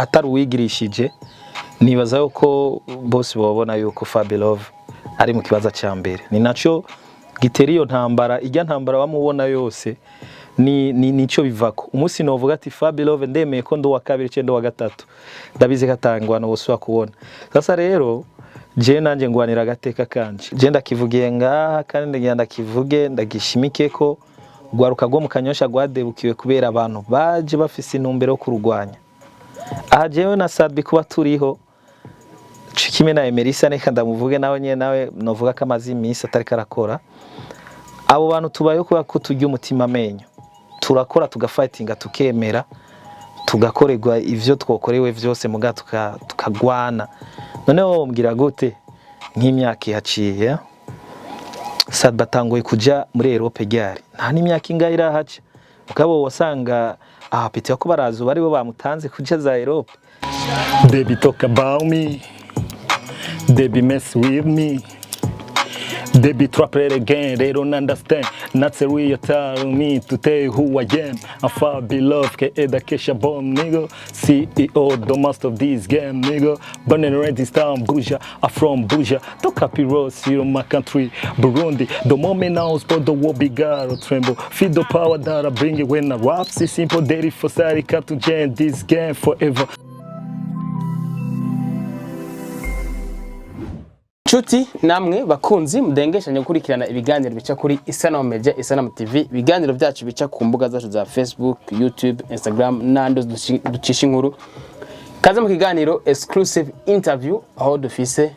Atari uwigirishije, nibaza yuko bose babona yuko Fabilove ari mu kibaza cya mbere. Ni naco gitera iyo ntambara, ijya ntambara bamubona yose ni nico bivako. Umunsi novuga ati Fabilove ndemeye ko ndi uwa kabiri cyangwa ndi uwa gatatu, ndabizi ko atangwana bose kubona. Sasa rero je nanje ngwanira agateka kanje, je ndakivugiye ngaha kandi ndagira ndakivuge, ndagishimike ko rwaruka rwo mu Kanyosha rwadebukiwe kubera abantu baje bafise intumbero yo kurugwanya. Aha jewe na Sadbi kuba turiho kimwe na Emerisa, reka ndamuvuge nawe nyene, nawe novuga ko amaze iminsi atariko arakora. Abo bantu tubayeho kubera ko turya umutima amenyo, turakora, tugafightinga, tukemera tugakorerwa ivyo twokorewe vyose, muga tukagwana. Noneho wombwira gute nk'imyaka ihaciye Sadba atanguye kuja muri Europe ryari? Nta n'imyaka ingahe irahaca, mugabo wasanga aha peti ko baraza ubu aribo bamutanze kuja za Europe. They talk about me, they be mess with me. They be trap it again, they don't understand. Not a real tell me to tell you who I am. I'm far beloved, K the Kesha bomb, nigga. CEO, the master of this game, nigga. Born and raised in town, Buja. I'm from Buja. Don't copy Rose here in my country, Burundi. The moment I was born, the world began to tremble. Feel the power that I bring it when I rap. See simple, daily for side, to change this game forever. Nshuti namwe bakunzi mudengeshanya gukurikirana ibiganiro bica kuri Isanamu Media, Isanamu TV, ibiganiro byacu bica ku mbuga zacu za Facebook, YouTube, Instagram n'ahandi ducisha inkuru. Kaze mu kiganiro exclusive interview, aho dufise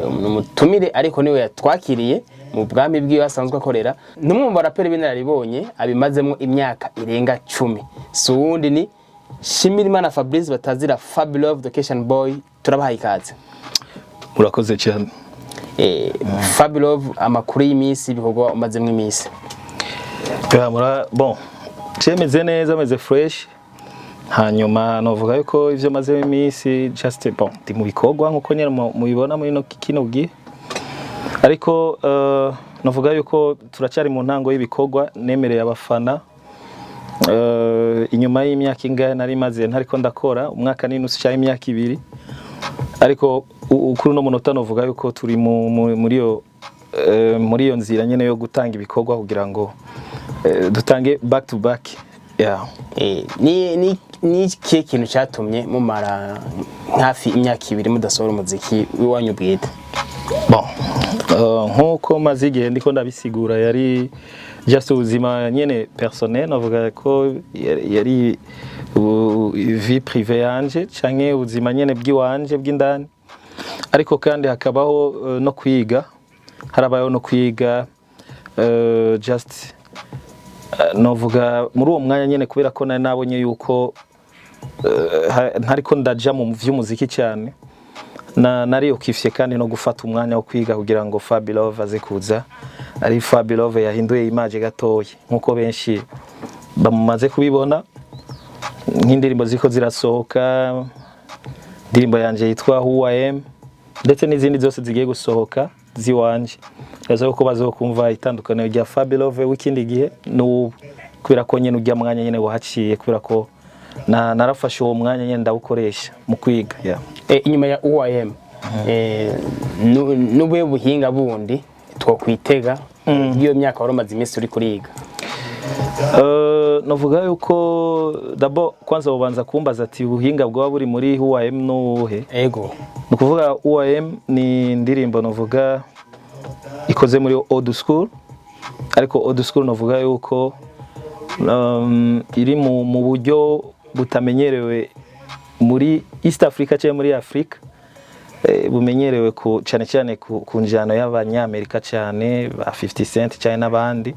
umutumire, ariko niwe yatwakiriye mu bwami bwiwe asanzwe akorera. Ni umwe mu baraperi b'inararibonye abimazemo imyaka irenga 10. Si uwundi, ni Shimirimana Fabrice batazira Fabilove the Cation Boy. Turabahaye ikaze. Urakoze cyane. Fabilove, amakuru y'iminsi, ibikorwa umazemo iminsi? Ya, bon, cemeze neza, meze fresh. Hanyuma novuga yuko ivyo mazemo iminsi, just bon, ndi mu bikorwa nkuko nyene mubibona muri no kino gihe, ariko novuga yuko turacyari mu ntango y'ibikorwa nemereye abafana inyuma y'imyaka ingahe nari maze ntariko ndakora, umwaka n'inusu cyangwa imyaka 2. Ariko kuri uno munota novuga yuko turi muri iyo nzira nyene yo gutanga ibikorwa kugira ngo dutange back to back, yeah. Ni ikihe kintu cyatumye mumara hafi imyaka 2 mudasohora umuziki w'iwanyu bwite? Bon, nkuko maze igihe ndiko ndabisigura, yari just ubuzima nyene personnel. Navuga ko yari vie privée yanje canke ubuzima nyene bw'iwanje bw'indani, ariko kandi hakabaho no kwiga, harabayeho no kwiga. Just novuga muri uwo mwanya nyene, kubera ko nari nabonye yuko ntariko ndaja mu vy'umuziki cyane, na nari okifye kandi no gufata umwanya wo kwiga kugira ngo Fabilove aze kuza ari Fabilove yahinduye image gatoya, nkuko benshi bamaze kubibona nk'indirimbo ziko zirasohoka, indirimbo yanje yitwa Who I Am ndetse n'izindi zose zigiye gusohoka ziwanje. Ndaza ko bazokumva itandukaniro rya Fabilove w'ikindi gihe n'ubu, kubera ko nyene ujya mwanya nyene wahaciye, kubera ko narafashe uwo mwanya nyene ndawukoresha mu kwiga, yeah. Inyuma ya UIM, n'ubuhe buhinga bundi twokwitega iyo myaka wari umaze iminsi uri kuriga? Novuga yuko d'abord kwanza ubanza kumbaza ati ubuhinga bwaba buri muri Who I Am n'ubuhe? Ego. Ni ukuvuga Who I Am ni indirimbo novuga ikoze muri old school, ariko old school novuga yuko iri mu buryo butamenyerewe muri East Africa cyangwa muri Africa, bumenyerewe ku cyane cyane ku njyana y'Abanyamerika cyane ba 50 Cent cyane n'abandi.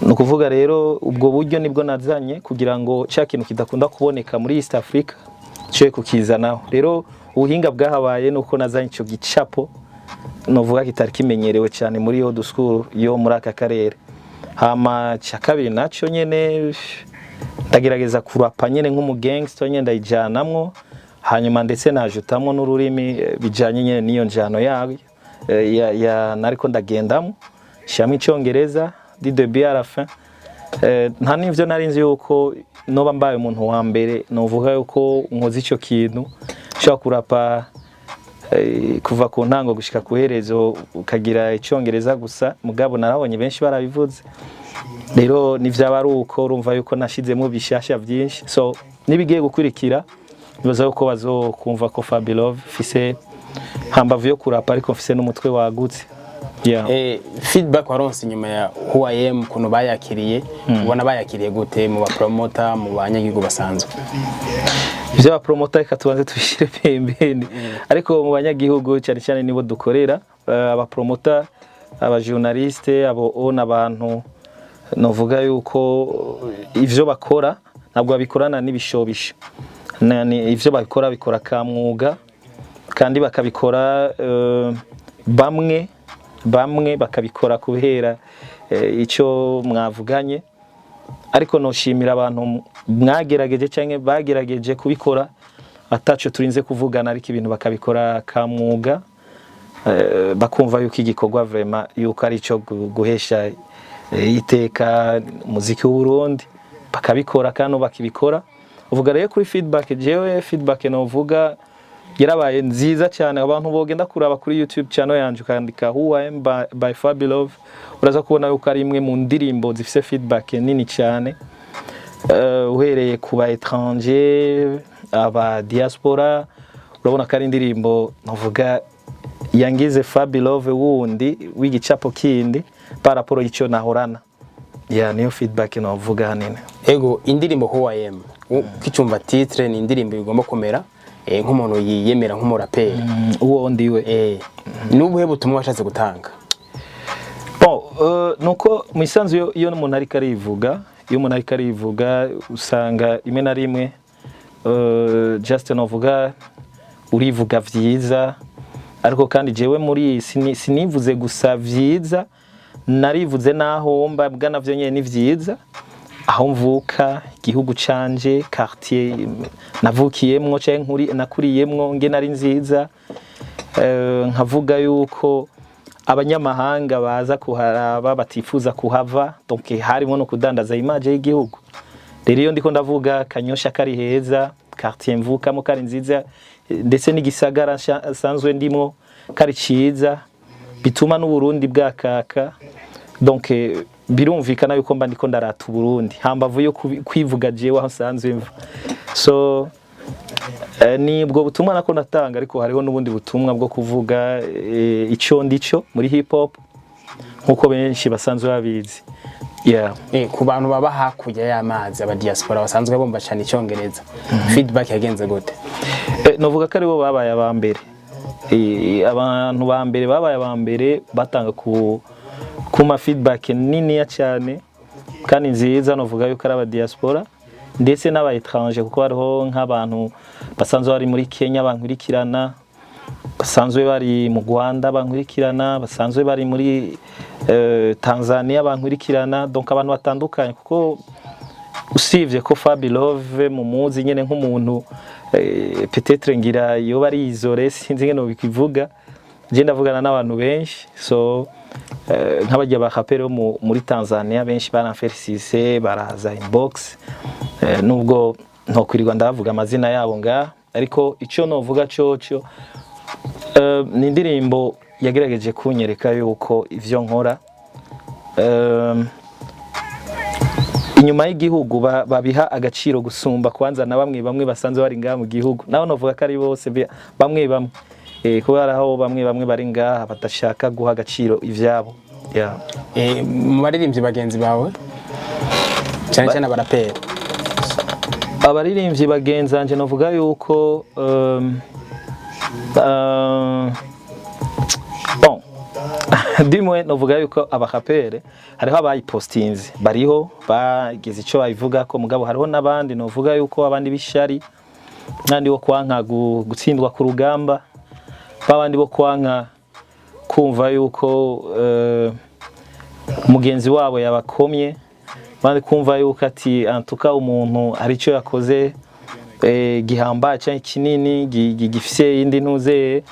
Ni ukuvuga rero ubwo buryo nibwo nazanye kugira ngo cya kintu kidakunda kuboneka muri East Africa nshobore kukizanaho. Rero ubuhinga bwahabaye nuko nazanye icyo gicapo novuga kitari kimenyerewe cyane muri old school yo muri aka karere. Hama cya kabiri nacyo nyene ndagerageza kurapa nyene nk'umu gangster nyene, ndayijanamwo, hanyuma ndetse najutamwo n'ururimi bijanye nyene n'iyo njano yayo ya nariko ndagendamo, shyiramo Icyongereza du début à la fin. Nta n'ivyo nari nzi yuko noba mbaye umuntu wa mbere novuga yuko nkoze ico kintu, nshobora kurapa kuva ku ntango gushika ku herezo ukagira icongereza gusa. Mugabo narabonye benshi barabivuze, rero nivyaba ari uko, urumva yuko nashizemo bishasha byinshi. So nibigiye gukurikira, nibaza yuko bazokumva ko Fabilove mfise hambavu yo kurapa, ariko mfise n'umutwe wagutse, yeah. Feedback waronse inyuma ya Who I Am, ukuntu bayakiriye, ubona bayakiriye gute mu bapromota, mu banyagihugu basanzwe? Ivyo abapromota reka tubanze tubishire pembeni, ariko mu banyagihugu cyane cyane nibo dukorera. Abapromota, abajournaliste, abo o n'abantu novuga yuko ivyo bakora ntabwo babikorana n'ibishobisho. Ivyo babikora bikora ka mwuga, kandi bakabikora bamwe bamwe bakabikora kubera icyo mwavuganye. Ariko noshimira abantu mwagerageje cyangwa bagerageje kubikora ataco turinze kuvugana, ariko ibintu bakabikora ka mwuga, bakumva yuko igikorwa vraiment yuko ari ico guhesha iteka umuziki w'u Burundi, bakabikora kandi bakibikora. Uvuga rero kuri feedback, jewe feedback novuga yarabaye nziza cyane. Abantu bogenda kuraba kuri YouTube channel yanje, ukandika Who I Am by Fabilove, uraza kubona yuko ari imwe mu ndirimbo zifise feedback nini cyane, uhereye ku ba étranger, aba diaspora. Urabona ko ari indirimbo novuga yangize Fabilove wundi w'igicapo kindi par rapport y'icyo nahorana. Yeah, niyo feedback novuga hanini. Ego, indirimbo Who I Am, ukicumva titre, ni indirimbo igomba kumera nk'umuntu yiyemera nk'umuraperi. Uwo ndiwe. N'ubuhe butumwa washatse gutanga? Bon, nuko mu isanzu iyo umuntu ariko arivuga, iyo umuntu ariko arivuga, usanga rimwe na rimwe just novuga urivuga vyiza. Ariko kandi jewe muri sinivuze gusa vyiza, narivuze naho mba bwa navyo nyene ni vyiza, aho mvuka, igihugu canje, quartier navukiyemwo canke nakuriyemwo nge nari nziza. Nkavuga yuko abanyamahanga baza kuharaba batifuza kuhava, donc harimo no kudandaza image y'igihugu. Rero iyo ndiko ndavuga Kanyosha kari heza, quartier mvukamo kari nziza, ndetse n'igisagara nsanzwe ndimo kari ciza, bituma n'Uburundi bwakaka. Donc birumvikana yuko mba ndiko ndarata Uburundi hambavu yo kwivuga jewe aho nsanzwe mva. So ni ubwo butumwa nako natanga, ariko hariho n'ubundi butumwa bwo kuvuga ico ndico muri hip hop, nkuko benshi basanzwe babizi, yeah. Ku bantu baba hakurya y'amazi, aba diaspora basanzwe bumva cyane icyongereza, feedback yagenze gute? Novuga ko aribo babaye aba mbere. Abantu ba mbere babaye aba mbere batanga ku kuma feedback niniya cyane kandi nziza, novuga yuko ari aba diaspora ndetse n'aba étranger, kuko hariho nk'abantu basanzwe bari muri Kenya bankurikirana, basanzwe bari mu Rwanda bankurikirana, basanzwe bari muri Tanzania bankurikirana, donc abantu batandukanye. Kuko usibye ko Fabi Love mumuzi nyene nk'umuntu peut-être ngira yoba ari isolé, sinzi ngene bikivuga, je ndavugana n'abantu benshi. So nk'abajya ba rapero muri Tanzania benshi baramfelicise, baraza inbox, nubwo ntokwirirwa ndavuga amazina yabo nga, ariko icyo novuga coco ni indirimbo yagerageje kunyereka yuko ivyo nkora inyuma y'igihugu babiha agaciro gusumba kwanza na bamwe bamwe basanzwe bari ngaha mu gihugu. Naho novuga ko ari bose, bamwe bamwe, kubera aho bamwe bamwe bari ngaha badashaka guha agaciro ivyabo, yeah. Mu baririmbyi bagenzi bawe, cyane cyane abaraperi? Abaririmbyi bagenzanje, novuga yuko bon, dimwe novuga yuko abarapere hariho abayipostinze, bariho bagize ico babivuga ko, mugabo hariho n'abandi novuga yuko abandi b'ishari, n'abandi bo kwanka gutsindwa ku rugamba, babandi bo kwanka kumva yuko mugenzi wabo yabakomye, bandi kumva yuko ati antuka umuntu hari icyo yakoze gihambaye cyangwa kinini gifise indi ntuze.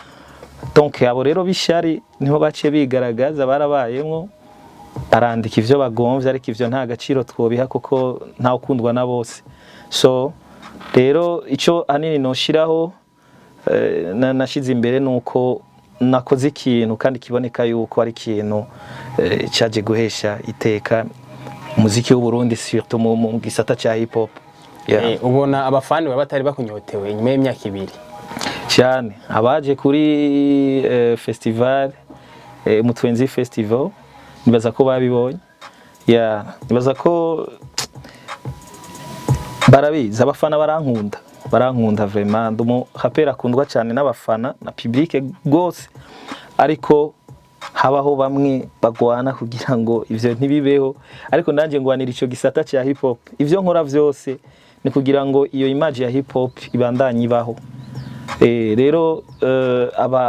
Donc abo rero b'ishari niho baciye bigaragaza, barabayemwo barandika ivyo bagomvye, ariko ivyo nta gaciro twobiha kuko ntawe ukundwa na bose. So rero icyo ahanini noshiraho, nashize imbere, nuko nakoze ikintu kandi kiboneka yuko ari ikintu cyaje guhesha iteka umuziki w'u Burundi, surtout mu gisata cya hip hop, yeah. Ubona abafani baba batari bakunyotewe inyuma y'imyaka 2? Cyane. Abaje kuri festival, Mutwenzi Festival, nibaza ko babibonye, yeah. Nibaza ko barabizi. Abafana barankunda, barankunda vraiment. Ndi umuraperi akundwa cyane n'abafana na public gose, ariko habaho bamwe bagwana kugira ngo ivyo ntibibeho. Ariko nanjye ngwanira ico gisata cya hip hop. Ivyo nkora vyose ni kugira ngo iyo image ya hip hop ibandanye ibaho. Rero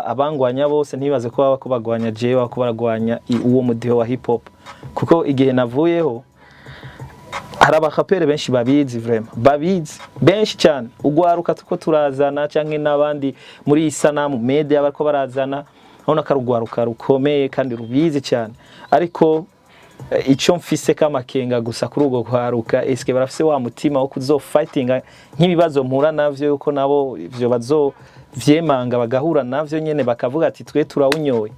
abangwanya bose ntibaze ko baba ko bagwanya jewe, baba ko baragwanya uwo mudiho wa hip hop, kuko igihe navuyeho hari abaraperi benshi babizi, vraiment babizi benshi cyane. Ugwaruka tuko turazana canke n'abandi muri Isanamu Media bariko barazana, urabona ko ari ugwaruka rukomeye kandi rubizi cyane. Ariko icyo mfise kamakenga gusa kuri ubwo gwaruka, eske barafise wa mutima wo kuzofightinga nk'ibibazo mpura navyo, yuko nabo ivyo bazovyemanga bagahura navyo nyene, bakavuga ati: "Twe turawunyoye"?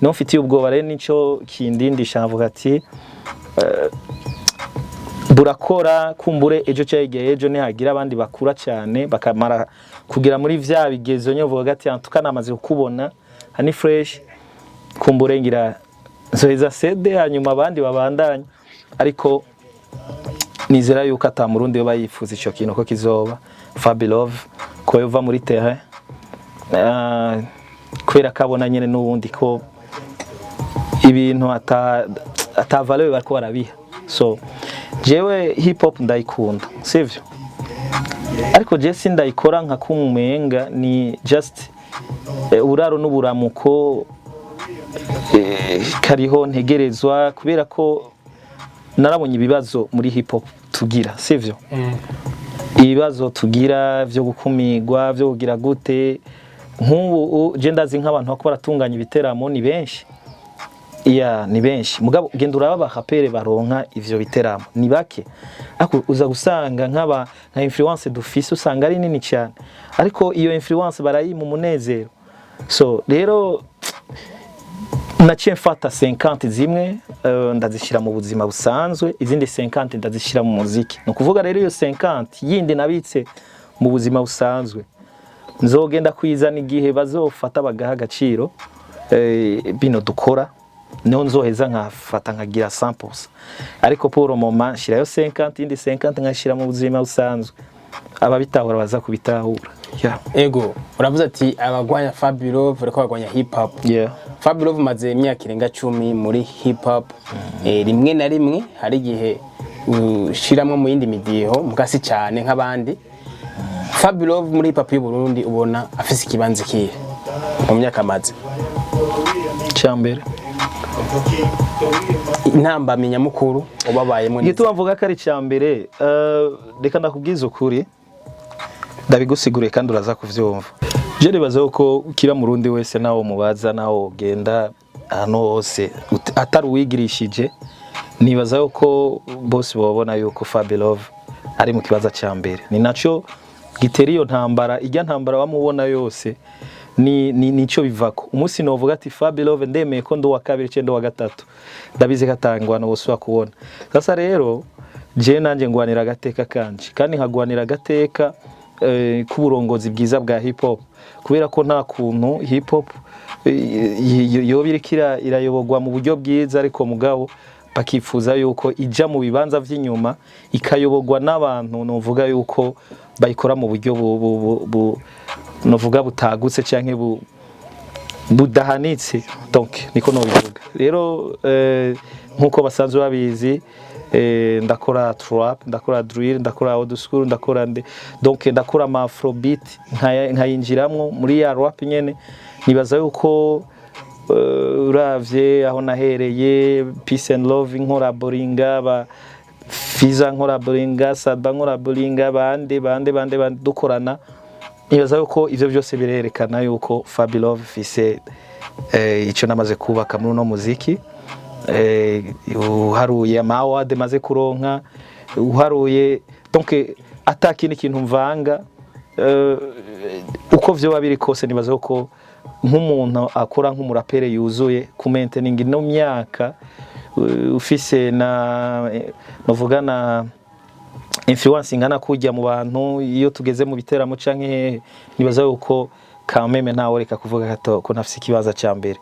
Niho mfitiye ubwoba. Rero nico kindindisha, nkavuga ati burakora, kumbure ejo cyangwa igihe ejo nihagira abandi bakura cyane, bakamara kugera muri vya bigezo nyovuga ati: "Tukanamaze kukubona hani fresh", kumbure ngira nzoheza sede, hanyuma abandi babandanye. Ariko nizera yuko ata murundi yoba yifuza ico kintu ko kizoba, Fabilove ko yova muri terrain, kubera ko abona nyene n'ubundi ko ibintu ata valeur bariko barabiha. So jewe hip hop ndayikunda, sivyo? Ariko je sindayikora nka kumenga ni just uburaro n'uburamuko, kariho ntegerezwa, kubera ko narabonye ibibazo muri hip hop tugira, sivyo? Ibibazo tugira vyo gukumigwa, vyo kugira gute. Nk'ubu je ndazi nk'abantu bako baratunganya ibiteramo ni benshi, iya, ni benshi. Mugabo genda uraba abaraperi baronka ivyo biteramo ni bake. Ariko uza gusanga nk'aba nka influence dufise usanga ari nini cyane, ariko iyo influence barayima umunezero. So rero naciye mfata 50 zimwe, ndazishyira mu buzima busanzwe, izindi 50 ndazishyira mu muziki. Ni ukuvuga rero iyo 50 yindi nabitse mu buzima busanzwe nzogenda kwizana igihe bazofata bagaha agaciro bino dukora, niho nzoheza nkafata nkagira 100%. Ariko pour le moment nshirayo 50, indi 50 nkashyira mu buzima busanzwe. Ababitahura baza kubitahura, yeah. Ego, uravuze ati abagwanya Fabilove bariko bagwanya hip hop. Fabilove umaze imyaka irenga 10 muri hip hop. Rimwe na rimwe hari igihe ushiramwo mu yindi midiho, mugasi cyane nk'abandi. Fabilove muri hip hop y'u Burundi ubona afise ikibanza ikihe mu myaka amaze? Cyambere. Intambamyi nyamukuru ubabayemo ni? Igituma mvuga ko ari icya mbere, reka ndakubwiza ukuri, ndabigusiguriye kandi uraza kuvyumva. Je nibaza ko kira murundi wese, nawo mubaza, nawo ugenda ahantu hose, atari uwigirishije, nibaza ko bose babona yuko Fabilove ari mu kibaza cya mbere. Ni naco gitera iyo ntambara, ijya ntambara bamubona yose, ni nico bivako. Umunsi novuga ati: "Fabilove, ndemeye ko ndi uwa kabiri cyangwa ndi uwa gatatu", ndabizi ko atangwana wose kubona. Sasa rero je nanjye ngwanira agateka kanje, kandi nkagwanira agateka k'uburongozi bwiza bwa hip hop, kubera ko nta kuntu hip hop yoba iriko irayoborwa mu buryo bwiza, ariko mugabo bakifuza yuko ija mu bibanza vy'inyuma, ikayoborwa n'abantu novuga yuko bayikora mu buryo novuga butagutse canke budahanitse. Donc niko nobivuga. Rero nkuko basanzwe babizi, ndakora trap, ndakora drill, ndakora old school, ndakora nde, donc ndakora ama afrobeat, nkayinjiramwo muri ya rap nyene. Nibaza yuko uravye aho nahereye, Peace and Love nkora boringa, ba Fiza nkora boringa, Saba nkora boringa, bande bande bande bande dukorana, nibaza yuko ivyo byose birerekana yuko Fabilove fise icyo namaze kubaka muri uno muziki. Uharuye ama award maze kuronka, uharuye donc Ata kindi kintu mvanga, uko vyoba biri kose, nibaza ko nk'umuntu akora nk'umurapere yuzuye ku maintaining ino myaka, ufise na novuga na influence ingana kujya mu bantu, iyo tugeze mu biteramo canke hehe, nibaza yuko kameme ntawe reka kuvuga gato ko ntafise ikibaza ca mbere.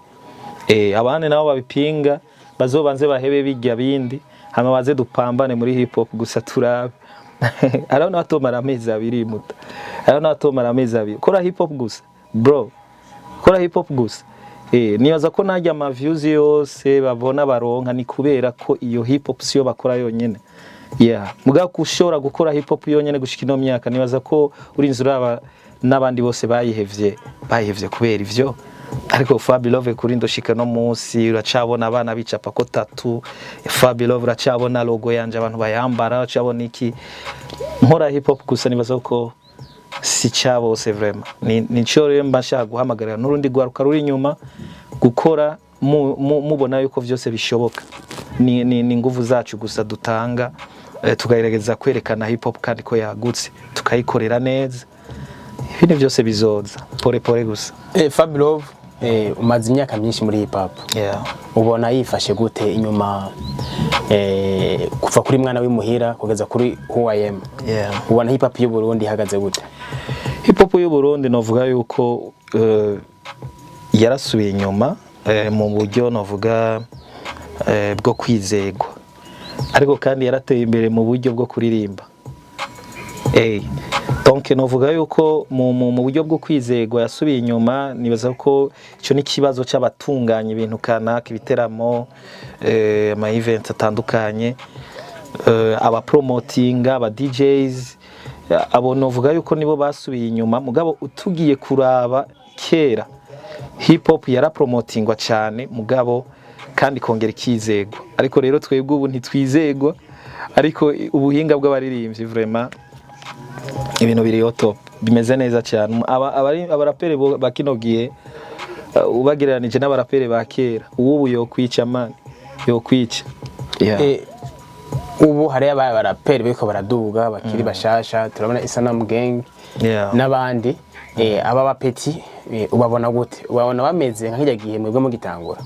Abandi nabo babipinga bazobanze bahebe bijya bindi, hama baze dupambane muri hip hop gusa turabe. Hariho n'abatomara amezi 2 muta, hariho n'abatomara amezi 2 kora hip hop gusa, bro, kora hip hop gusa. Nibaza ko najya ama views yose babona baronka ni kubera ko iyo hip hop siyo bakora yonyene. Yeah, mugabo kushobora gukora hip hop yonyene gushika ino myaka, nibaza ko urinze uraba n'abandi bose bayihevye kubera ivyo. Ariko Fabi Love kuri ndoshika no munsi uracabona abana bicapa ko tattoo Fabi Love, uracabona logo yanje abantu bayambara, uracabona iki nkora hip hop gusa. Nibaza ko si cya bose vraiment. Ni nico rero mba nshaka guhamagarira n'urundi rwaruka ruri inyuma gukora mubona yuko vyose bishoboka. Ni nguvu zacu gusa dutanga, tukagerageza kwerekana hip hop kandi ko yagutse, tukayikorera neza, ibindi byose bizoza pole pole gusa. Fabilove, umaze imyaka myinshi muri hip hop. Ubona yifashe gute inyuma, kuva kuri Mwana w'imuhira kugeza kuri Who I Am? Ubona hip hop y'u Burundi ihagaze gute? Hip hop y'u Burundi novuga yuko yarasubiye inyuma mu buryo novuga bwo kwizegwa, ariko kandi yarateye imbere mu buryo bwo kuririmba. Donc novuga yuko mu buryo bwo kwizegwa yasubiye inyuma. Nibaza ko ico ni ikibazo c'abatunganya ibintu kanaka, ibiteramo, ama event atandukanye, abapromotinga, aba DJs, abo novuga yuko nibo basubiye inyuma. Mugabo utugiye kuraba kera, hip hop yarapromotingwa cyane, mugabo kandi kongera ikizegwa. Ariko rero twebwe ubu ntitwizegwa, ariko ubuhinga bw'abaririmbyi vraiment ibintu biri top, bimeze neza cyane. Abaraperi ba kino gihe, ubagereranije n'abaraperi ba kera, uwubu yokwica man, yokwica, yeah. Ubu hariyo abaye abaraperi bariko baraduga bakiri bashasha, turabona Isanamu Gang n'abandi. Aba bapeti ubabona gute? Ubabona bameze nka kirya gihe mwebwe mugitangura?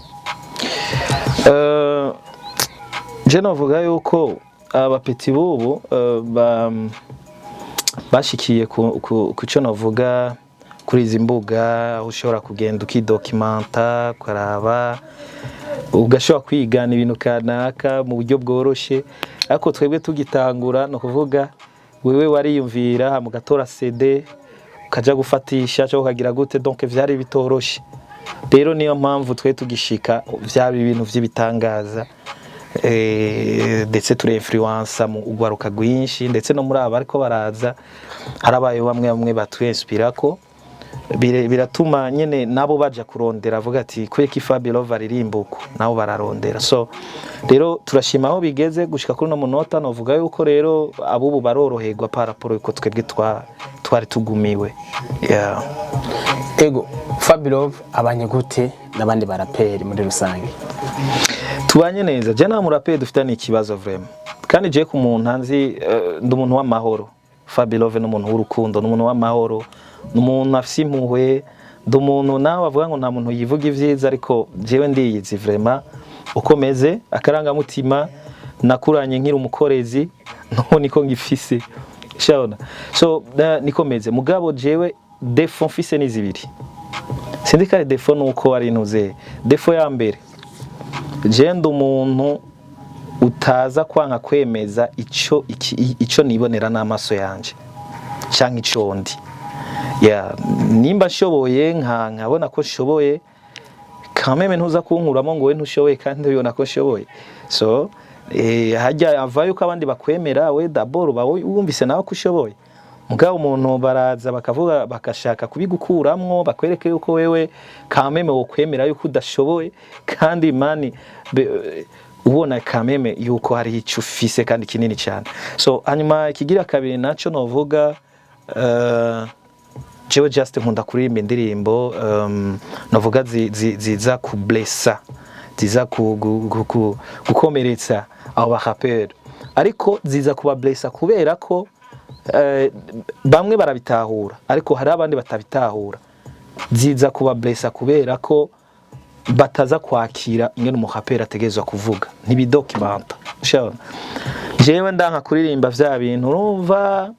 Je novuga yuko abapeti bubu bashikiye ku cyo novuga kuri izi mbuga, aho ushobora kugenda ukidokimanta, ukaraba, ugashobora kwigana ibintu kanaka mu buryo bworoshe. Ariko twebwe tugitangura, ni ukuvuga wewe wariyumvira hama ugatora CD ukaja gufatisha cyangwa ukagira gute, donc vyari bitoroshe. Rero niyo mpamvu twe tugishika vyaba ibintu vy'ibitangaza, ndetse ture influencer mu ugwaruka rwinshi, ndetse no muri aba ariko baraza harabaye bamwe bamwe batwinspira ko biratuma nyene nabo baja kurondera, avuga ati kubera ko Fabi Love aririmba uku, nabo bararondera. So rero turashima aho bigeze gushika kuri no munota. Novuga yuko rero abubu baroroherwa par rapport yuko twebwe twari tugumiwe, yeah. Ego, Fabilove abanye gute n'abandi baraperi muri rusange? Tubanye neza. Je nta muraperi dufitanye ikibazo vraiment. Kandi je ku muntu anzi, ndi umuntu w'amahoro. Fabilove ni umuntu w'urukundo, ni umuntu w'amahoro, ni umuntu afise impuhwe. Ndi umuntu nawe bavuga ngo nta muntu yivuga ivyiza, ariko jewe ndiyizi vraiment uko meze. Akarangamutima nakuranye nkiri umukorezi nuko niko ngifise shabona, so niko meze. Mugabo jewe défaut mfise ni zibiri, sindi kare défaut nuko ari ntuze. Défaut ya mbere, je ndi umuntu utaza kwanka kwemeza ico nibonera n'amaso yanje canke ico ndi. Yeah, nimba nshoboye nkabona ko nshoboye, kameme ntuza kunkuramo ngo we ntushoboye kandi ubibona ko nshoboye. So hajya avayo ko abandi bakwemera, we d'abord uba wumvise nawe ko ushoboye. Mugabo umuntu baraza bakavuga, bakashaka kubigukuramwo, bakwereke yuko wewe kameme wokwemera yuko udashoboye, kandi mani ubona kameme yuko hari icyo ufise kandi kinini cyane. So hanyuma ikigira kabiri naco novuga, jewe just nkunda kuririmba indirimbo novuga ziza kublessa, ziza gukomeretsa abo baraperi, ariko ziza kubablessa kubera ko Bamwe barabitahura, ariko hari abandi batabitahura, ziza kuba blessa kubera ko bataza kwakira ingene umuraperi ategerezwa kuvuga, ntibidocumenta. Ushabona jewe ndanka kuririmba vya bintu, urumva,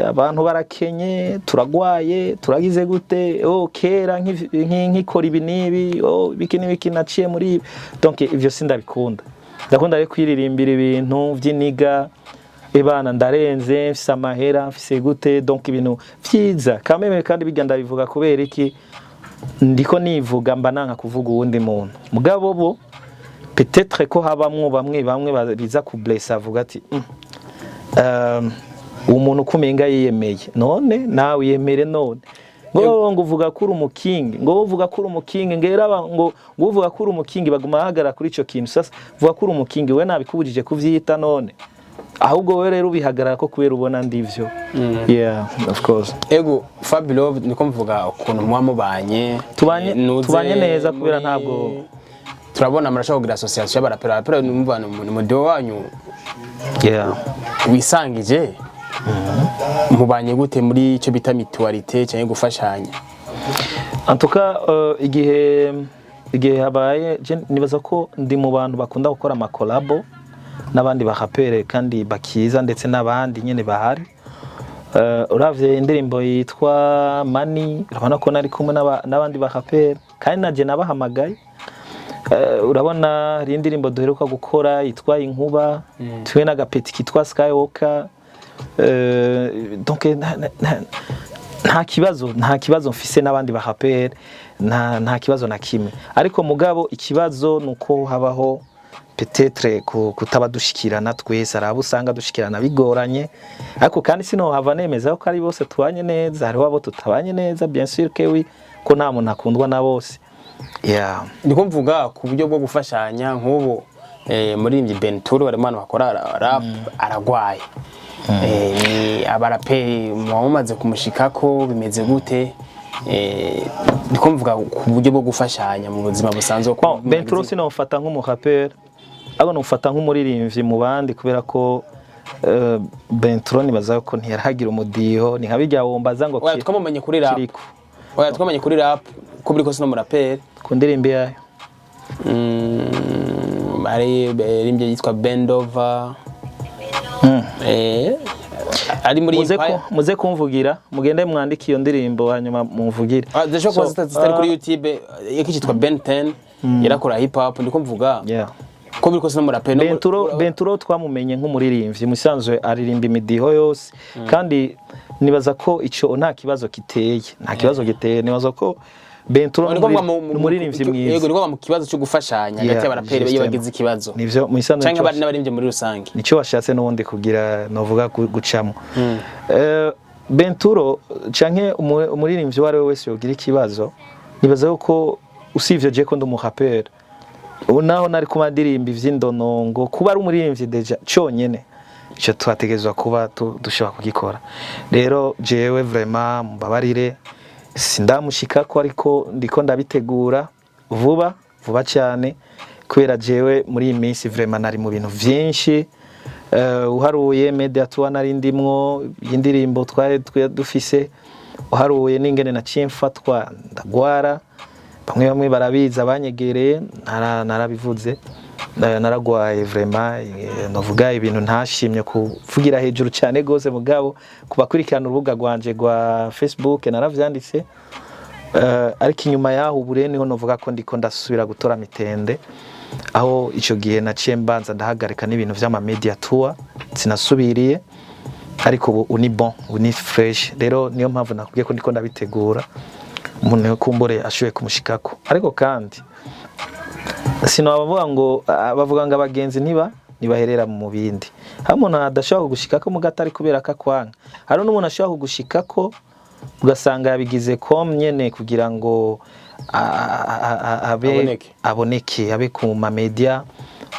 abantu barakenye, turagwaye, turagize gute, oh kera nkikora ibi n'ibi, oh biki n'ibiki, naciye muri ibi. Donc ivyo sindabikunda. Ndakunda rero kwiririmbira ibintu vy'iniga, ebana ndarenze, mfise amahera, mfise gute, donc ibintu vyiza kameme. Kandi bijya ndabivuga kubera iki? Ndiko nivuga, mba nanka kuvuga uwundi muntu. Mugabo bo peut-être ko habamwo bamwe bamwe biza kublessa, avuga ati umuntu kumenga yiyemeye, none nawe yemere, none ngo uvuga ko uri umukingi, ngo uvuga ko uri umukingi, ngera ngo uvuga ko uri umukingi, baguma bahagarara kuri ico kintu. Sasa vuga ko uri umukingi, we nabikubujije kuvyita, none ahubwo wewe rero ubihagarara ko kubera ubona ndivyo. Yeah, of course. Ego, Fabio, niko mvuga ukuntu muba mubanye. Tubanye- tubanye neza kubera ntabwo- Turabona murashobora kugira association y'abaraperi. Abaraperi numva ni mudiho wanyu wisangije. Mubanye gute muri icyo bita mutualité cyangwa gufashanya? En tout cas, igihe habaye, je nibaza ko ndi mu bantu bakunda gukora amacollabo n'abandi barapere kandi bakiza, ndetse n'abandi nyene bahari. Uravye indirimbo yitwa Money, urabona ko nari kumwe n'abandi barapere kandi naje nabahamagaye. Urabona hari indirimbo duheruka gukora yitwa Inkuba, twe n'agapeti kitwa Skywalker. Donc nta kibazo mfise n'abandi barapere, nta kibazo na kimwe. Ariko mugabo ikibazo nuko habaho peut-être kutaba dushikirana twese. Hari abo usanga dushikirana bigoranye, ariko kandi sinohava nemeza ko ari bose tubanye neza. Hariho abo tutabanye neza, bien sûr que oui, ko nta muntu akundwa na bose, yeah. Ndiko mvuga ku buryo bwo gufashanya. Nk'ubu muririmbyi Benturo barimo, abantu bakora rap, aragwaye. Ni abaraperi muba mumaze kumushikako, bimeze gute? Ndiko mvuga ku buryo bwo gufashanya mu buzima busanzwe. Bon, Benturo sinomufata nk'umuraperi, ahubwo nomufata nk'umuririmbyi mu bandi, kubera ko Benturo nibaza ko ntiyaragira umudiho, ni nka bijya wombaza ngo Oya, twamumenye kuri rap. Kiriko. Oya, twamenye kuri rap, ko buri kose no muraperi. Ku ndirimbo yayo? Hari rimbye yitwa Bendova. Ari muri Muze Empire. Muze kumvugira, mugende mwandike iyo ndirimbo hanyuma mumvugire. Ah, zishobora kuba So, zitari kuri YouTube, yitwa Ben 10, yarakora hip hop. Ndiko mvuga ko biri kose no muraperi Benturo twamumenye nk'umuririmbyi musanzwe, aririmba imidiho yose, kandi nibaza ko ico nta kibazo kiteye, nta kibazo giteye. Nibaza ko Benturo Ndiko mvuga ni umuririmbyi mwiza. Yego, ndiko mvuga mu kibazo cyo gufashanya hagati y'abaraperi iyo justement. bagize ikibazo Nivyo, mu isanzwe canke abari n'abaririmbyi muri rusange. Nicyo washatse n'ubundi kugira novuga gucamo. Benturo canke umuririmbyi uwo ari we wese yogira ikibazo, nibaza yuko usivye je ko ndi umuraperi, ubu naho nari kuba ndirimba ivy'indonongo, kuba ari umuririmbyi déjà conyene ico twategerezwa kuba dushobora kugikora. Rero jewe vraiment mumbabarire, sindamushikako, ariko ndiko ndabitegura vuba vuba cyane, kubera jewe muri iyi minsi vraiment nari mu bintu vyinshi. Uharuye media tour nari ndimwo, y'indirimbo twari dufise, uharuye n'ingene naciye mfatwa ndagwara, bamwe bamwe barabizi abanyegereye, narabivuze. Naragwaye vraiment, novuga ibintu ntashimye kuvugira hejuru cyane gose, mugabo kubakurikirana urubuga rwanje rwa Facebook naravyanditse. Ariko inyuma yaho ubu rero niho novuga ko ndiko ndasubira gutora mitende, aho ico gihe naciye mbanza ndahagarika n'ibintu vy'ama media tour, sinasubiriye. Ariko ubu ni bon, ubu ni fresh. Rero niyo mpamvu nakubwiye ko ndiko ndabitegura, umuntu kumbure ashoboye kumushikako. Ariko kandi sinabavuga ngo bavuga ngo abagenzi ntibaherera mu bindi. Hari umuntu adashobora kugushikako muga atari kubera ko akwanga, hari n'umuntu ashobora kugushikako ugasanga yabigize kom nyene kugira ngo abe Aboneke. Aboneke, abe ku ma media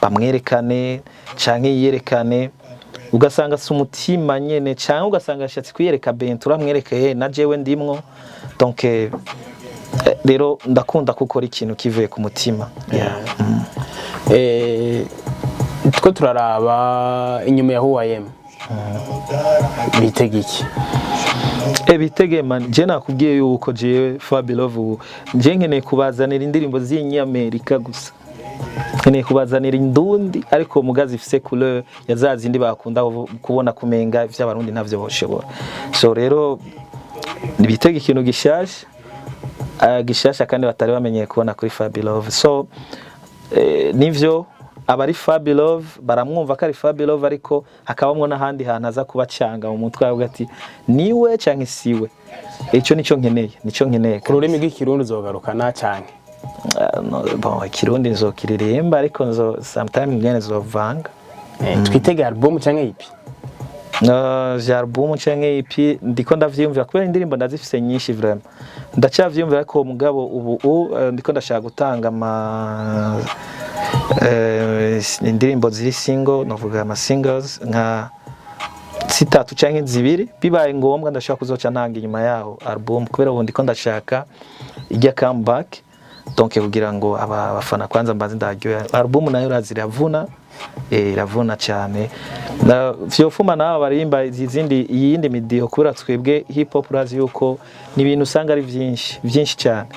bamwerekane canke yiyerekane, ugasanga si umutima nyene, canke ugasanga yashatse kwiyereka Bentura, amwerekeye na jewe ndimwo. Donc rero ndakunda gukora ikintu kivuye ku mutima, yeah. Two turaraba inyuma ya Who I Am. Bitega iki? Bitege man, je nakubwiye yuko jewe Fabilove ubu je nkeneye kubazanira indirimbo z'inyamerika gusa, nkeneye kubazanira indundi, ariko muga zifise couleur ya za zindi bakunda kubona, kumenga ivy'Abarundi ntavyo boshobora. So rero bitege ikintu gishasha, gishasha kandi batari bamenyeye kubona kuri Fabilove. So nivyo abari Fabilove baramwumva ko ari Fabilove, ariko hakabamwo n'ahandi hantu aza kubacanga mu mutwe, avuga ati niwe canke siwe. Ico nico nkeneye, nico nkeneye. Ku rurimi rw'Ikirundi uzogarukana cyane? Ah, no, bon, Ikirundi nzokiririmba, ariko nzo sometime nyene nzovanga. Twitege album cyangwa EP? Vya album canke EP ndiko ndavyiyumvira, kubera indirimbo ndazifise nyinshi, vraiment ndacavyiyumvira. Ariko mugabo ubu ndiko ndashaka gutanga ama indirimbo ziri single, novuga ama singles nka zitatu canke zibiri. Bibaye ngombwa ndashaka kuzoca ntanga inyuma yaho album, kubera ubu ndiko ndashaka ijya comeback, donc kugira ngo abafana kwanza mbanze ndaryoha. Album nayo urazi iravuna, iravuna cyane. Na vyofuma nabo barimba izindi iyindi midiho, kubera twebwe hip hop urazi yuko ni ibintu usanga ari vyinshi vyinshi cyane.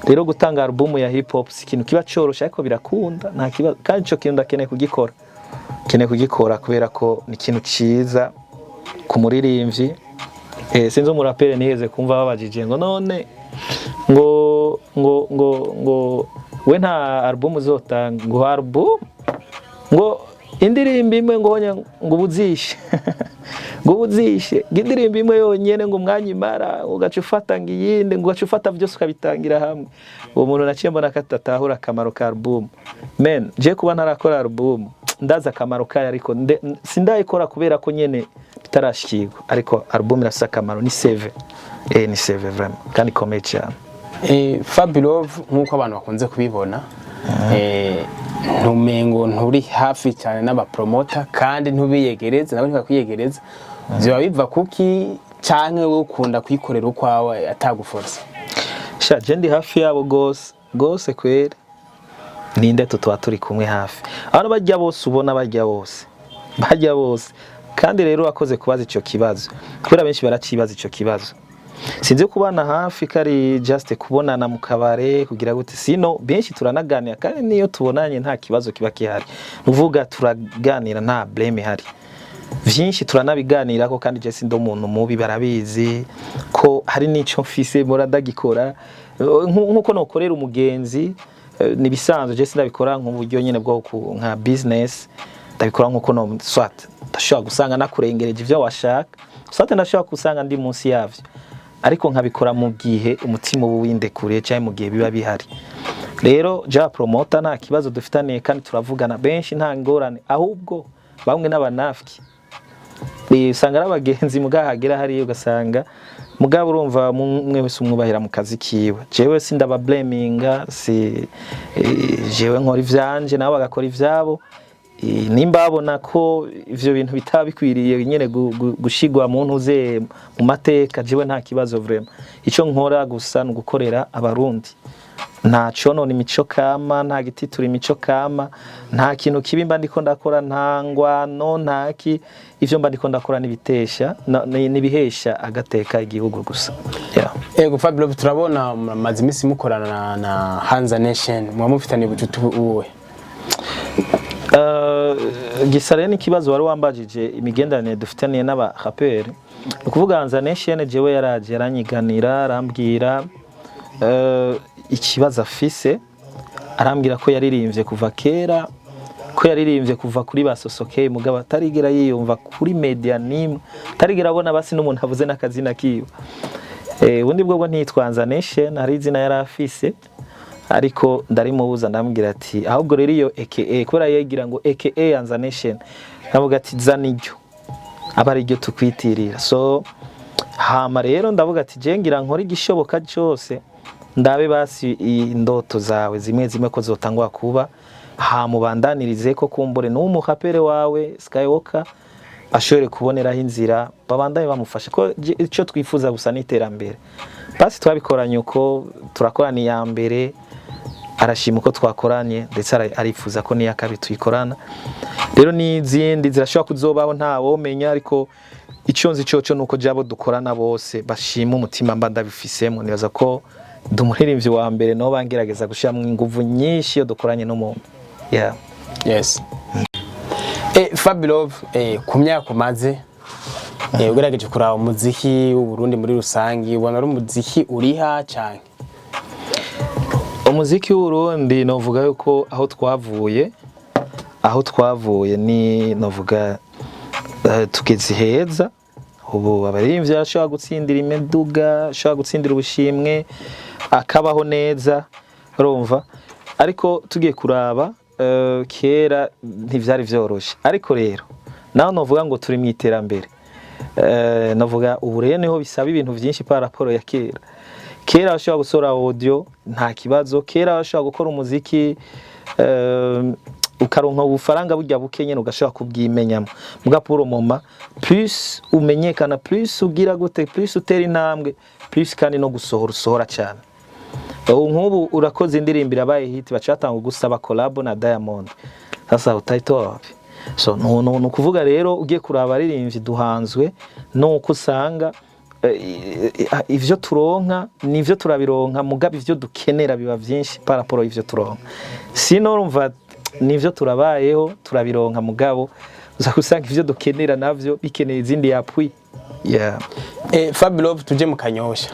Rero gutanga album ya hip hop si ikintu kiba coroshe, ariko birakunda, nta kibazo. Kandi ico kintu ndakeneye kugikora, keneye kugikora kubera ko ni ikintu ciza ku muririmbyi. Sinzi umuraperi nigeze kumva babajije ngo none ngo we nta album uzotanga, ngo album, ngo indirimbo imwe, ngo honya ngo ubuzishe ngo indirimbo imwe yonyene, ngo umwanya imara, ugaca ufata ngo iyindi, ngo ugaca ufata byose ukabitangira hamwe. Uwo muntu naciye mbona ko atatahura akamaro ka album. Men, je kuba ntarakora album ndazi akamaro kayo, ariko sindayikora kubera ko nyene bitarashikirwa. Ariko album irafise akamaro, ni CV, ni CV vraiment kandi ikomeye cyane. Fabilove, nk'uko abantu bakunze kubibona, ntumengo nturi hafi cyane n'abapromota, kandi ntubiyegereza, nabo ntibakwiyegereza. Biba biva kuki, canke wowe ukunda kuyikorera ukwawe ataguforsa? Sha, je ndi hafi yabo gose gose kweri. Ninde tutuba turi kumwe hafi, abantu bajya bose, ubona bajya bose, bajya bose. Kandi rero wakoze kubaza ico kibazo, kubera benshi baracibaza ico kibazo. Sinzi kubana hafi kari just kubonana mu kabare kugira gute, sino benshi turanaganira, kandi niyo tubonanye nta kibazo kiba kihari. Uvuga turaganira, nta blame ihari, vyinshi turanabiganirako. Kandi je sindi umuntu mubi, barabizi ko hari n'ico mfise mpora ndagikora nkuko nokorera umugenzi. Nibisanzwe, je sindabikora nk'uburyo nyene bwo nka business, ndabikora nkuko no soit ndashobora gusanga nakurengereje ivyo washaka, soit ndashobora gusanga ndi munsi yavyo, ariko nkabikora mu gihe umutima uba windekuriye cyangwa mu gihe biba bihari. Rero ja promoter nta kibazo dufitaniye, kandi turavugana benshi, nta ngorane. Ahubwo bamwe n'abanafiki, usanga ari abagenzi, mugahagera hariya ugasanga mugabo urumva umwe wese umwubahira mu kazi kiwe. Jewe sindaba blaminga, si jewe nkora ivyanje, nabo bagakora ivyabo. Nimba babona ko ivyo bintu bitaba bikwiriye nyene gushigwa mu ntuze mu mateka, jewe nta kibazo vraiment. Ico nkora gusa ni ugukorera Abarundi, nta conona imico kama, nta gititura imico kama, nta kintu kibi mba ndiko ndakora, nta ngwano, nta ki. Ivyo mba ndiko ndakora nibitesha nibihesha agateka igihugu gusa, yeah. Ego Fabio, turabona mumaze iminsi mukorana na Hanza Nation, muba mufitaniye ubucuti ubuhe? Gisa rero n'ikibazo wari wambajije, imigenderanire dufitaniye n'aba rappeur, ni ukuvuga Hanza Nation jewe yaraje aranyiganira, arambwira ikibazo afise, arambwira ko yaririmbye kuva kera, ko yaririmbye kuva kuri ba Sosokeye, mugabo atarigera yiyumva kuri media nimwe, atarigera abona basi n'umuntu avuze n'akazina kiwe. Ubundi bwo ntitwa Hanza Nation, hari izina yari afise, ariko ndarimubuza, ndamubwira ati ahubwo rero iyo AKA, kubera yegira ngo AKA Hanza Nation, ndavuga ati zana iryo aba ari ryo tukwitirira. So hama rero ndavuga ati je ngira nkora igishoboka cyose, ndabe basi indoto zawe zimwe zimwe ko zotangwa kuba, hamubandanirize ko kumbure n'umurapere wawe Skywalker ashobore kuboneraho inzira, babandanye bamufasha, ko icyo twifuza gusa ni iterambere. Basi twabikoranye uko turakorana iya mbere. Arashima uko twakoranye, ndetse arifuza ko n'iya kabiri tuyikorana. Rero n'izindi zirashobora kuzobaho, ntawomenya, ariko icyo nzi cyoco nuko jabo dukorana bose bashima umutima mba ndabifisemo. Nibaza ko ndi umuririmbyi wa mbere nabo bangerageza gushyiramo inguvu nyinshi iyo dukoranye n'umuntu, yeah. Yes. Fabilove, ku myaka umaze, ugerageje kuraba umuziki w'u Burundi muri rusangi, ubona ari umuziki uriha canke? Umuziki w'Uburundi, novuga yuko aho twavuye ni novuga tugeze heza. Ubu abaririmbyi barashobora gutsindira imiduga, ashobora gutsindira ubushimwe, akabaho neza, urumva. Ariko tugiye kuraba, kera ntivyari vyoroshe. Ariko rero naho novuga ngo turi mu iterambere, novuga ubu rero niho bisaba ibintu vyinshi par rapport ya kera. Kera washobora gusohora audio nta kibazo, kera washobora gukora umuziki ukaronka ubufaranga burya buke nyene, ugashobora kubwimenyamo. Muga pour le moment, plus umenyekana, plus ugira gute, plus utera intambwe, plus kandi no gusohora usohora cyane. Ubu nk'ubu urakoze indirimbo irabaye hit, baca batanga gusaba collab na Diamond, sasa utayitoa wapi? So no ukuvuga rero ugiye kuraba abaririmbyi duhanzwe nuko usanga ivyo turonka nivyo turabironka, mugabo ivyo dukenera biba vyinshi par rapport ivyo turonka. Sino urumva nivyo turabayeho, turabironka, mugabo uza gusanga ivyo dukenera navyo bikeneye izindi appui, yeah. Fabilove, tuje mu Kanyosha.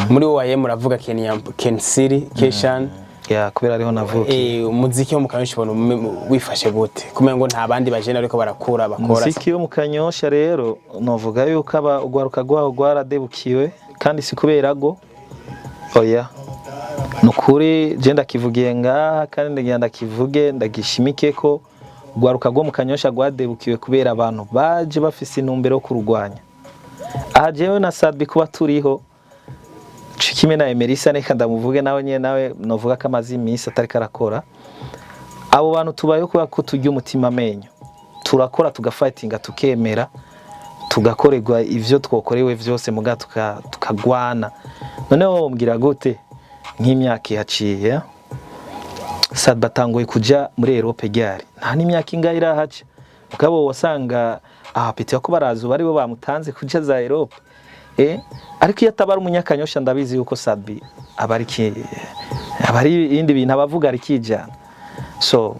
Muri wowe muravuga Kenya, Ken City, Keshan. Yeah, kubera ariho navukiye. Umuziki wo mu Kanyosha ubona wifashe gute? Kumenya ngo nta bandi bajene ariko barakura bakora. Umuziki wo mu Kanyosha rero, novuga yuko aba urwaruka rwaho rwaradebukiwe, kandi si kubera go, oya. Nukuri je ndakivugiye ngaha kandi ndagira ndakivuge, ndagishimike ko urwaruka rwo mu Kanyosha rwadebukiwe kubera abantu baje bafise intumbero yo kururwanya. Aha jewe na Sadbi kuba turiho kimwe na Emerisa, reka ndamuvuge nawe nyene, nawe novuga ko amaze iminsi atariko arakora. Abo bantu tubayeho kubera ko turya umutima amenyo, turakora, tugafightinga, tukemera tugakorerwa ivyo twokorewe vyose, muga tukagwana. Noneho wombwira gute nk'imyaka ihaciye, Sadba atanguye kuja muri Europe ryari? Nta n'imyaka ingahe irahaca, mugabo wasanga abapeti bako baraza ubu aribo bamutanze kuja za Europe. Ariko iyo ataba ari umunyakanyosha, ndabizi yuko Sadbi aba ari aba ari ibindi bintu abavuga ari kijana. So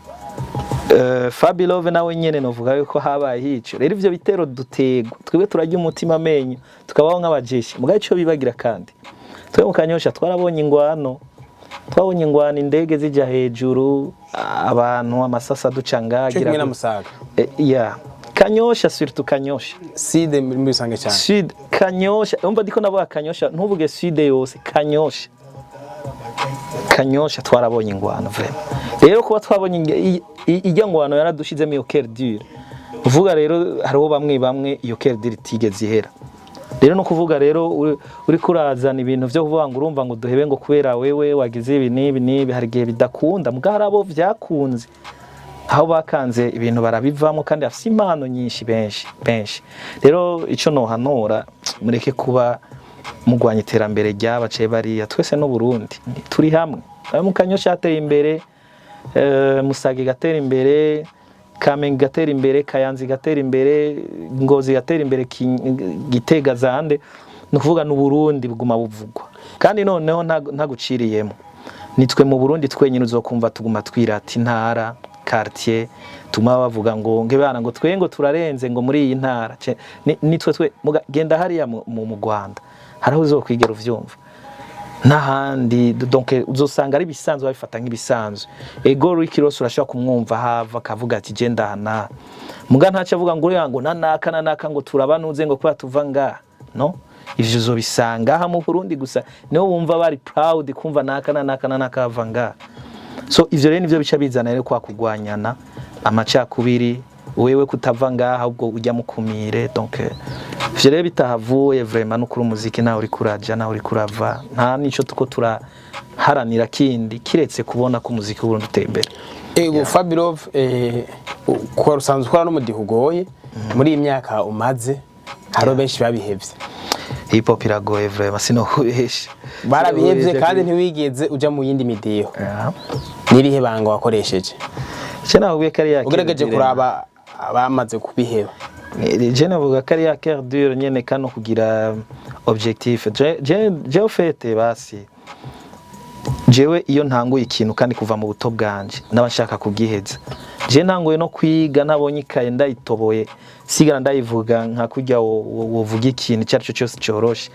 Fabi Love nawe nyene novuga yuko habaye hico. Rero ivyo bitero dutegwa, twebwe turarya umutima amenyo, tukabaho nk'abajeshi. Mugabo ico bibagira, kandi twe mu Kanyosha twarabonye ingwano, twabonye ingwano, indege zija hejuru, abantu amasasa duca Cyo ngagira kumwe na Musaga. Yeah. Kanyosha, surtout Kanyosha. Sud muri rusange cyane. Sud, Kanyosha. Umva, ndiko navuga Kanyosha, ntuvuge Sud yose, Kanyosha. Kanyosha twarabonye ingwano vraiment. Rero kuba twabonye ijya ngwano yaradushizemo iyo cœur dur. Uvuga rero hariho bamwe bamwe iyo cœur dur itigeze ihera. Rero no kuvuga rero uri kurazana ibintu vyo kuvuga ngo urumva ngo duhebe ngo kubera wewe wagize ibi n'ibi n'ibi, hari igihe bidakunda. Muga hari abo vyakunze, aho bakanze ibintu barabivamo, kandi bafise impano nyinshi, benshi benshi. Rero ico nohanura, mureke kuba mugwanya iterambere ryabaciye bariya. Twese n'Uburundi turi hamwe. Aho mu Kanyosha hateye imbere, Musaga igatera imbere, Kamenge igatera imbere, Kayanza igatera imbere, Ngozi igatera imbere, Gitega, zande, ni ukuvuga n'Uburundi buguma buvugwa. Kandi noneho ntaguciriyemo, nitwe mu Burundi twenyine uzokumva tuguma twirata intara, quartier, tuma bavuga ngo ngebana ngo twe ngo turarenze ngo muri iyi ntara. Nitwe twe genda hariya mu Rwanda haraho uzokwigera uvyumva n'ahandi. Donc uzosanga ari ibisanzwe, babifata nk'ibisanzwe. Ego, Rick Ross urashobora kumwumva hava akavuga ati je ndahana, muga ntaco avuga ngo uriya ngo nanaka nanaka ngo turabanuze ngo kubera tuva ngaha. No ivyo uzobisanga aha mu Burundi gusa, niho wumva bari proud kumva naka nanaka nanaka bava ngaha. So ivyo rero nivyo bica bizana rero kwa kugwanyana, amacakubiri, wewe kutava ngaha ubwo ujya mukumire. Donc ivyo rero bitahavuye vraiment, no kuri umuziki nawe uri kuraja, nawe uri kurava, nta nico tuko turaharanira kindi kiretse kubona ko umuziki w'Uburundi uteye imbere. Ego, Fabilove, ukora, usanzwe ukora n'umudiho ugoye. Muri iyi myaka umaze, hariho benshi babihevye. Hip hop iragoye vraiment, sinokubesha. Barabihevye kandi ntiwigeze uja mu yindi midiho. Nirihe banga wakoresheje? Je nakubwiye ko ari ya Ugerageje cœur dur. kuraba abamaze kubiheba. Je navuga ko ari ya cœur dur nyene, kano kugira objectif. Je au fait, basi jewe iyo ntanguye ikintu, kandi kuva mu buto bwanje naba nshaka kugiheza. Je ntanguye no kwiga, ntabonye ikaye ndayitoboye, sigara ndayivuga nka kurya wovuga ikintu icyo ari cyo cyose cyoroshe.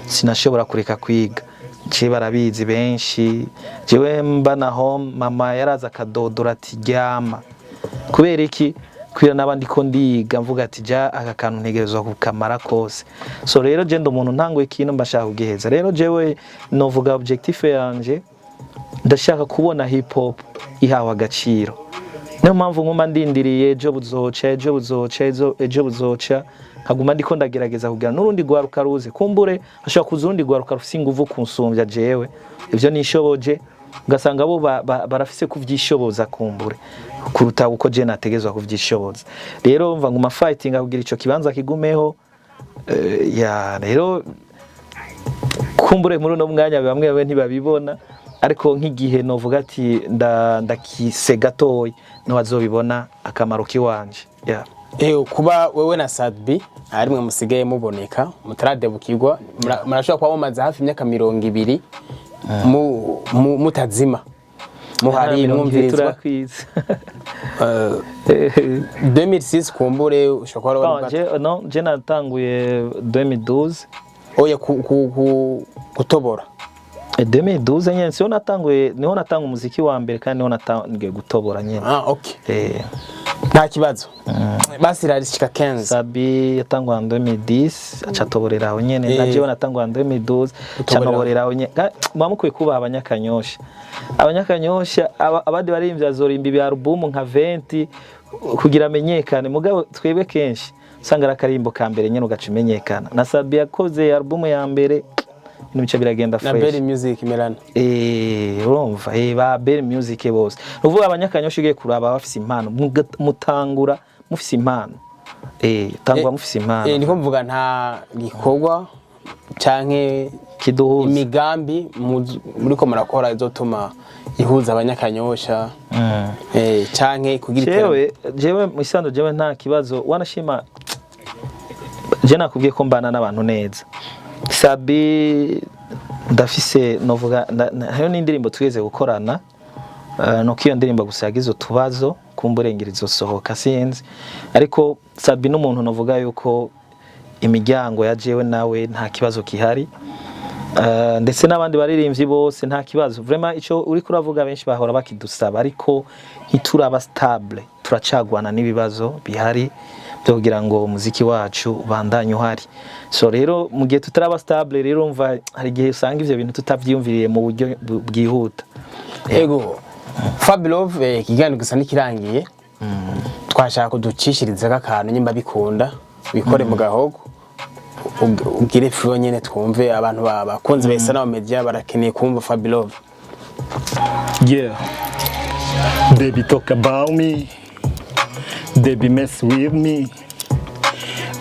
Sinashobora kureka kwiga. Je barabizi benshi, jewe mba naho mama yaraza akadodora ati: "Ryama." Kubera iki? Kubera naba ndiko ndiga, mvuga ati: "Ja aka kantu ntegerezwa kukamara kose." So rero je ndi umuntu ntanguye ikintu mba nshaka kugiheza. Rero jewe novuga objectif yanje, ndashaka kubona hip hop ihawe agaciro. Niyo mpamvu nguma ndindiriye ejo buzoca, ejo buzoca, ejo buzoca, nkaguma ndiko ndagerageza kugira n'urundi rwaruka ruze. Kumbure hashobora kuza urundi rwaruka rufise inguvu kunsumbya jewe ivyo nishoboje, ugasanga bo barafise kuvyishoboza kumbure kuruta uko je nategezwa kuvyishoboza. Rero mva nguma fighting kugira ico kibanza kigumeho. Ya rero kumbure muri uno mwanya bamwe bamwe ntibabibona, ariko nk'igihe novuga ati ndakise gatoyi, niho bazobibona akamaro kiwanje, yeah. Kuba wewe na Sat-B ari mwe musigaye muboneka mutaradebukirwa, murashobora kuba mumaze hafi imyaka 20 mutazima muhari 20 mwumvirizwa. Turakwiza. 2006 kumbure ushobora kuba wari Bon, je, non, je natanguye 2012. Oya, gutobora. 2012 nyene siho natanguye, niho natanga umuziki wa mbere kandi niho natangiye gutobora nyene. Ah, okay. Nta kibazo, basi irarishika 15. Sabi yatanguye en 2010, aca atoborera aho nyene. Na jewe natanguye en 2012, aca ntoborera aho nyene. Muba mukwiye kubaha abanyakanyosha. Abanyakanyosha, abandi baririmbyi bazorimba ibi album nka 20 kugira amenyekane, mugabo twebwe kenshi usanga ari akarimbo ka mbere nyene ugaca umenyekana. Na Sabi yakoze album ya mbere, ibintu bica biragenda Na fresh. Berry Music Melana. Urumva, ba Berry Music bose. Uvuga abanyakanyosha, ugiye kuraba bafise impano, mutangura mufise impano. Tangura mufise impano. Niko mvuga, nta gikorwa canke kiduhuza. Imigambi muriko murakora izotuma ihuza abanyakanyosha, canke kugira iterambere? Jewe mu isanzwe jewe nta kibazo, wanashima je nakubwiye ko mbana n'abantu neza. Sabi ndafise, novuga hariyo n'indirimbo twigeze gukorana, nuko iyo ndirimbo gusa yagize utubazo, kumburengera izosohoka sinzi. Ariko Sabi n'umuntu novuga yuko imiryango ya jewe nawe nta kibazo kihari. Ndetse n'abandi baririmbyi bose nta kibazo vraiment. Ico uriko uravuga benshi bahora bakidusaba, ariko ntituraba stable, turacagwana n'ibibazo bihari byo kugira ngo umuziki wacu ubandanye uhari. So rero mu gihe tutaraba stable rero, umva hari igihe usanga ivyo bintu tutavyiyumviriye mu buryo bwihuta. Ego, Fabilove, ikiganiro gusa ntikirangiye. Twashaka kuducishirizako akantu, nyimba bikunda bikore mu gahogo, ugire flow nyene twumve. Abantu bakunzi ba Isanamu Media barakeneye kumva Fabilove. Yeah. Baby, talk about me. They be mess with me.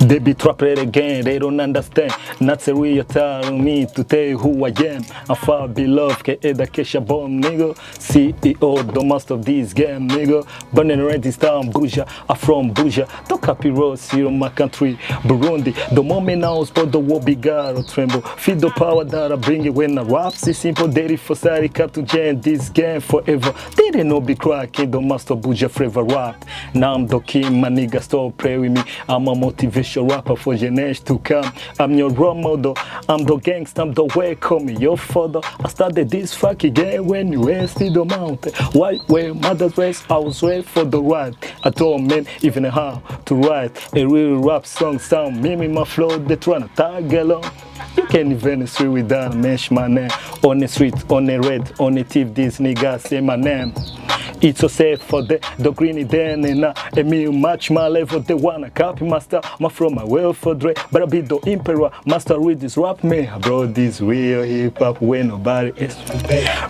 They be trap play again, they don't understand. Not a real time me to tell you who I am. I'm far beloved, K the Kesha bomb nigga. CEO, the master of this game, nigga. Born and raised this town, Buja. I'm from Buja. Don't copy roads here in my country, Burundi. The moment now spot the war big or tremble. Feel the power that I bring it when I rap. See simple daddy for side cap to jam this game forever. They didn't know be cracking the master Buja forever rap. Now I'm the king, my nigga stop play with me. I'm a motivation rapper for generation to come. I'm your role model. I'm the gangster, I'm the way, call me your father. I started this fucking game when you were still the mountain. Why where mother's race, I was ready for the ride. I told men even how to write a real rap song. Sound me my flow, they tryna tag along. You can't even street without mention my name. On the street, on the red, on the tip, these niggas say my name. It's so safe for the greeny then and now and me match my level. They wanna copy my style, my from my well for Dre, but I be the emperor master with this rap me. I brought this real hip hop where nobody is.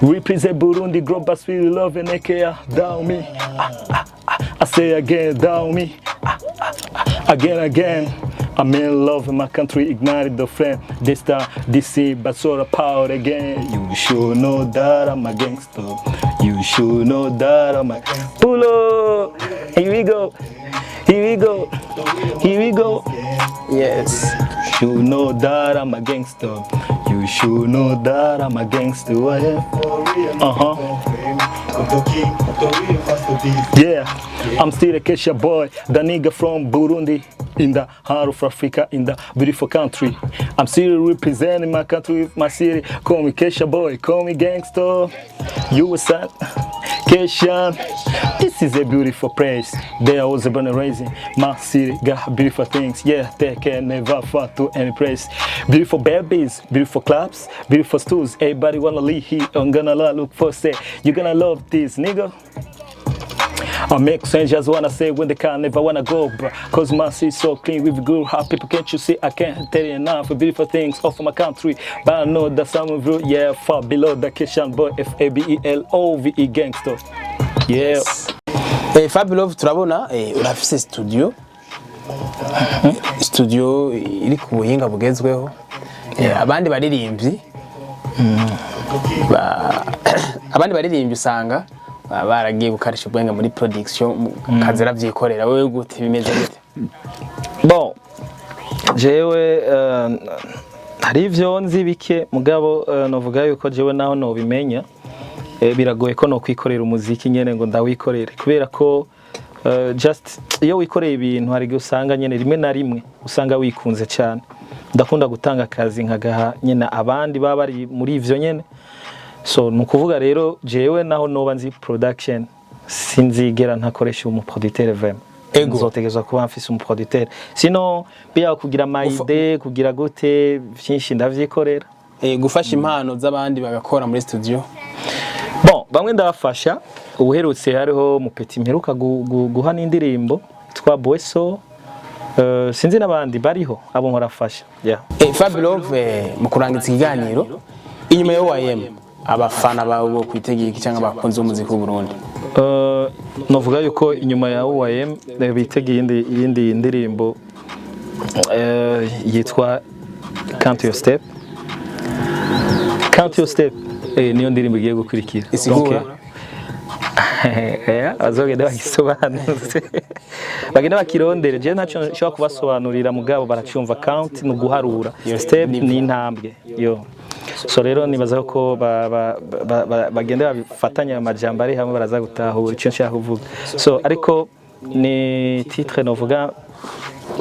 Represent Burundi, global spirit love and aka down me. Ah, ah, ah. I say again, down me. Ah, ah, ah. Again, again. I'm in love with my country, ignite the flame. This time, DC, Basora power again. You should know that I'm a gangster. You should know that I'm a Pulo! Here we go. Here we go. Here we go. You should know that I'm a gangster. You should know that I'm a gangster. Yeah, I'm still a Kesha boy, the nigga from Burundi, in the heart of Africa, in the beautiful country. I'm still representing my country with my city. Call me Kesha boy, call me gangster. You was up, Kesha. This is a beautiful place. There I was born and raising. My city got beautiful things. Yeah, they can never far to any place. Beautiful babies, beautiful clubs, beautiful stools. Everybody wanna live here. I'm gonna look for say. You gonna love this, nigga. I make sense, just wanna say when they can never wanna go, bro. 'Cause my city so clean with good heart. People, can't you see? I can't tell you enough for beautiful things off of my country. But I know that some of you, yeah, far below the Kishan boy, Fabelove gangster. Yeah. Fabelove, turabona urafise studio iri ku buhinga bugezweho. Abandi baririmbyi usanga baba baragiye gukarisha ubwenge muri production kazi aravyikorera. Wewe gute, bimeze gute? Bon, jewe hari ivyo nzi bike, mugabo novuga yuko jewe naho nobimenya, biragoye ko nokwikorera umuziki nyene ngo ndawikorere, kubera ko just iyo wikoreye ibintu hari igihe usanga nyene rimwe na rimwe usanga wikunze cyane. Ndakunda gutanga akazi nkagaha nyene abandi baba bari muri ivyo nyene. So ni ukuvuga rero, jewe naho noba nzi production, sinzigera ntakoresha umuproducteur vraiment. Nzotegerezwa kuba mfise umuproducteur, sino biya kugira ama idées, kugira gute, vyinshi ndavyikorera. Gufasha impano z'abandi bagakora muri studio? Bon, bamwe ndabafasha. Ubuherutse hariho mupeti mperuka guha n'indirimbo yitwa Bweso. Sinzi n'abandi bariho abo nkorafasha, yeah. Fabelove, mu kurangiza ikiganiro, inyuma ya OIM abafana bawe bo kwitegeka iki cyangwa abakunzi b'umuziki w'u Burundi? Novuga yuko inyuma ya UAM bitegeye iyindi ndirimbo yitwa Count Your Step. Count Your Step, niyo ndirimbo igiye gukurikira. Isigura? Donc, bazogenda bagisobanuze, bagenda bakirondere. Je ntacyo nshobora kubasobanurira, mugabo baracumva. Count ni uguharura, step ni intambwe yo. So rero nibaza ko bagenda babifatanya amajambo ari hamwe, baraza gutahura icyo nshaka kuvuga. So ariko ni titre novuga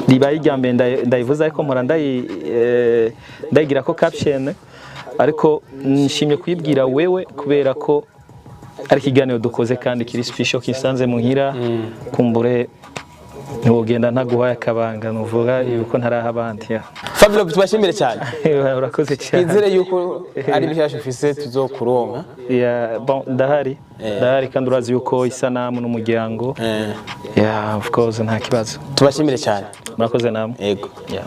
ribaye irya mbere ndayivuze, ariko mpora ndayigira ko caption, ariko nshimye kuyibwira wewe kubera ko ari ikiganiro dukoze kandi kiri special, kisanze muhira. Kumbure ntiwogenda ntaguhaye akabanga, nuvuga yuko ntaraha abandi, yeah. Fabelove, tubashimire cyane. Urakoze cyane. Twizere yuko ari bishasha ufise tuzokuronka. Yeah, bon, ndahari, ndahari, kandi urazi yuko isanamu n'umuryango. Yeah, of course, nta kibazo. Tubashimire cyane. Murakoze namwe. Yego. Yeah.